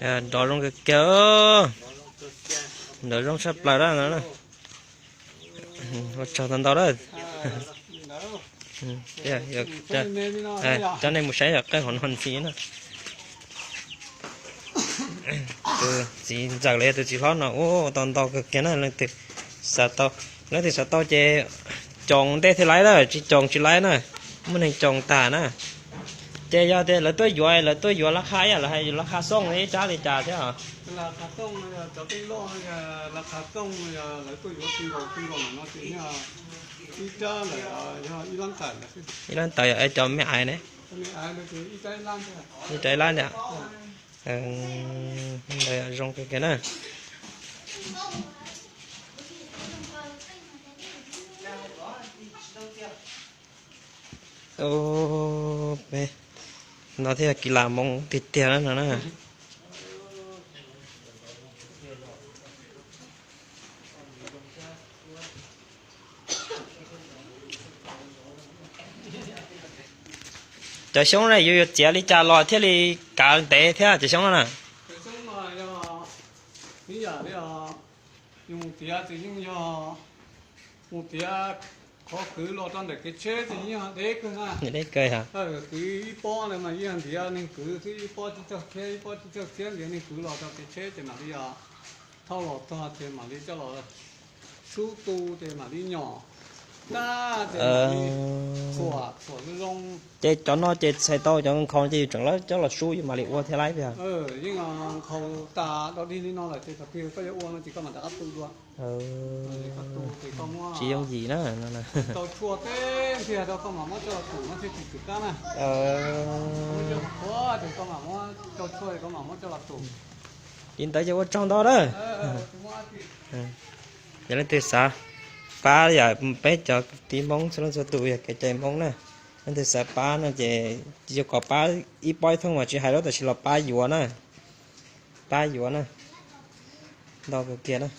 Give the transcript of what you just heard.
Nrov zoo kawg kiag, nrov zoo tshaj plaws na no. Ua tsaug ntau ntau na. Coj nej mus saib yog qeej hauv no ntxiv na. Tus txiv ntxawm los yog tus txiv hlob no ua tau ntau kawg kiag na, leej twg xav tau, leej twg xav tau ces coos ntej thiaj laib na, tsis coos tsis laib na, muaj neeg coos tag na. Ces yog tias lawv tuaj yuav, lawv tuaj yuav lab qha ib yam, lawv hais lab qha xooj ib rab li cas thiab os? Ib rab ntawd yog cov me aiv ne, ib rab ib lab ntag. Ntawd zoo kawg kiag na. Peb no thiaj kis las Hmoob tiag tiag na no na. Cov xyoob na yus yuav txiav li cas los thiaj li kav ntev thiab cov xyoob no na? Ib yam li yus mus tiav ces yeej yog mus tiav qhov kwv los rau ntawm kev tsheb ces yeej deb kawg na. Deb kawg. Kwv ib pob ntawd mas yeej ntiav neeg kwv xwb, ib pob tsib caug txhiab, ib pob tsib caug txhiab ntiav neeg kwv los rau kev tsheb ces mam li thauj los txog ces mam li coj los sub tu ces mam li nyom dab ces mam li txhuam txhuam zoo zoo. Ces cov no ces txhais tau cov nkhaus ces yus tseem coj los sub yus mam li ua thiab laiv tiag. Yeej nkhaus tas dog dig li no lawm ces thaum twg koj yuav ua no ces koj mam rov qab tu dua. Koj tu ces koj muab, tsis yooj yim na. Tau tshuaj teb ntiag rau koj mam muab coj los tum no thiaj tsis txwm kab na. Muab coj los qhuav ces koj mam muab tau tshuaj koj mam muab coj los tum. Li ntawd ces ua tsaug ntau na. Yog leej twg xav pab yam peb cov kwv tij Hmoob txhua leej txhua tus yog kev cai Hmoob na, leej twg xav pab no ces yuav kom pab ib pob ib thooj mas tsis hais lawm, tab sis los pab yuav na, pab yuav na, ntau kawg kiag na.